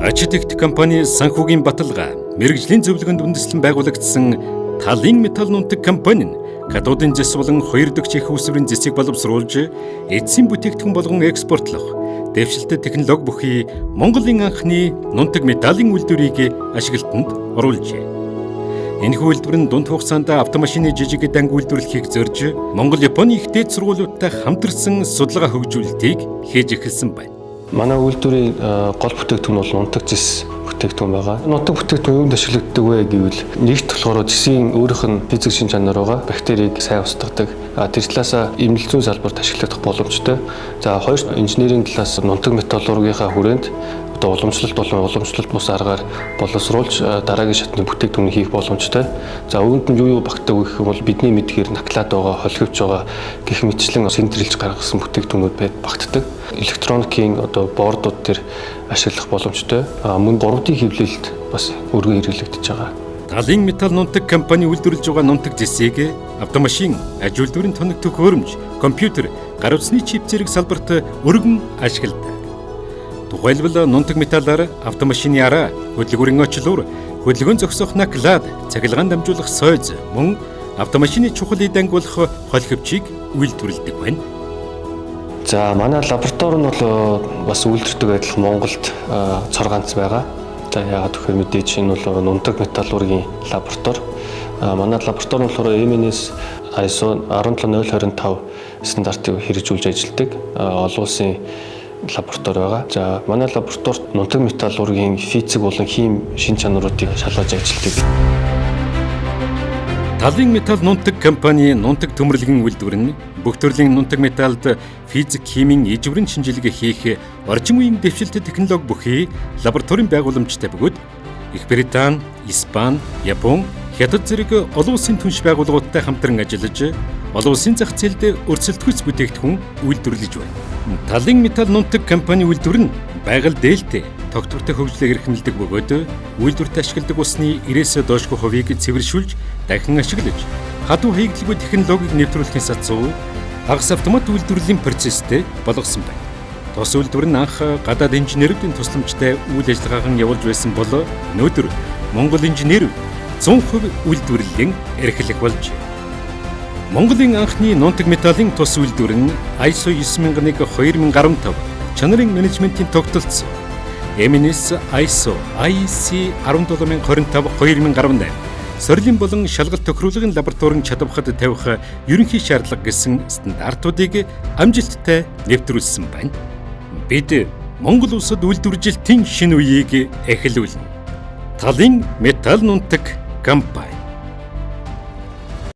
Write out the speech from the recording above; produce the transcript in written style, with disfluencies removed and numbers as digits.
Архитект компани санхүүгийн баталгаа, мэргэжлийн зөвлөгөөнд үндэслэн байгуулагдсан Талын металл нунтаг компани нь катодын зэс болон хоёр дэх эх үүсвэрийн зэсийг боловсруулж, эцсийн бүтээгдэхүүн болгон экспортлох дэвшилтэт технологи бүхий Монголын анхны нунтаг металлын үйлдвэрийг ашиглалтанд оруулжээ. Энэхүү үйлдвэр нь дунд хугацаанд автомашины жижиг данг үйлдвэрлэхийг зорж, Монгол Японы их дээд сургуулиудтай хамтарсан судалгаа хөгжүүлэлтийг хийж эхэлсэн байна. Манай үйлдвэрийн гол бүтээгдэхүүн бол нунтаг зэс бүтээгдэхүүн байгаа. Нунтаг бүтээгдэхүүн юунд ашиглагддаг вэ гэвэл, нэгт болохоор зэсийн өөрийнх нь физик шин чанар байгаа. Бактерийг сайн устгадаг. Тэр талаасаа эмнэлэг зүйн салбарт ашиглагдах боломжтой. За, хоёр, инженерийн талаас нунтаг металлургийнхаа хүрээнд одоо уламжлалт болон уламжлалт бус аргаар боловсруулж, дараагийн шатны бүтээгдэхүүн хийх боломжтой. За, үүнд нь юу юу багтдаг вэ гэх юм бол бидний мэдэхээр наклаад байгаа, холхивч байгаа гэх мэтчлэн синтерлж гаргасан бүтээгдэхүүнүүд байд багтдаг. Электроникийн одоо board ууд дээр ашиглах боломжтой. Мөн 3D хэвлэлд бас өргөн хэрэглэгдэж байгаа. Талын металл нунтаг компани үйлдвэрлэж байгаа нунтаг зэсийг автомашин, аж үйлдвэрийн тоног төхөөрөмж, компьютер, гар утасны чип зэрэг салбарт өргөн ашигладаг. Тухайлбал, нунтаг металлаар автомашины араа, хөдөлгүүрийн очлуур, хөдөлгөөн зогсоох наклаад, цахилгаан дамжуулах сойз, мөн автомашины чухал эд анги болох холхивчийг үйлдвэрлэдэг байна. За, манай лаборатори нь бол бас үйлдвэртэй адилхан Монголд цор ганц байгаа. За, яагаад гэхээр мэдээж энэ бол нунтаг металлургийн лаборатори. Манай лаборатори нь болохоор MNS ISO 17025 стандартыг хэрэгжүүлж ажилладаг. Олон улсын лаборатори байгаа. За, манай лабораторид нунтаг металлургийн физик болон хими шин чанаруудыг шалгаж ажилладаг. Талын металл нунтаг компани нунтаг төмөрлөгийн үйлдвэр нь бүх төрлийн нунтаг металлд физик, химийн ижвэрийн шинжилгээ хийх орчин үеийн дэвшилтэт технологи бүхий лабораторийн байгууламжтай бөгөөд Их Британи, Испани, Япон, Хятад зэрэг олон улсын түнш байгууллагуудтай хамтран ажиллаж, олон улсын зах зээлд өрсөлдөхүйц бүтээгдэхүүн үйлдвэрлэж байна. Талын металл нунтаг компани үйлдвэр нь байгаль дээлтэй, тогтвортой хөгжлийг эрхэмлэдэг бөгөөд үйлдвэрт ашигладаг усны 90-ээс доошгүй хувийг цэвэршүүлж дахин ашиглаж, хадуу хийгдэлгүй технологиг нэвтрүүлэхийн сацуу хагас автомат үйлдвэрлэлийн процесстэй болгосон байна. Тус үйлдвэр нь анх гадаад инженерүүдийн тусламжтай үйл ажиллагаагаа явуулж байсан бол өнөөдөр Монгол инженерүүд 100% үйлдвэрлэлийн эрхлэх болжээ. Монголын анхны нунтаг металлын тус үйлдвэр нь ISO 9001:2015 чанарын менежментийн тогтолцоо, MNS ISO IEC 17025:2018 сорилын болон шалгалт тохируулгын лабораторийн чадавхад тавих ерөнхий шаардлага гэсэн стандартуудыг амжилттай нэвтрүүлсэн байна. Бид Монгол улсад үйлдвэржилтийн шинэ үеийг эхлүүлнэ. Талын металл нунтаг компани.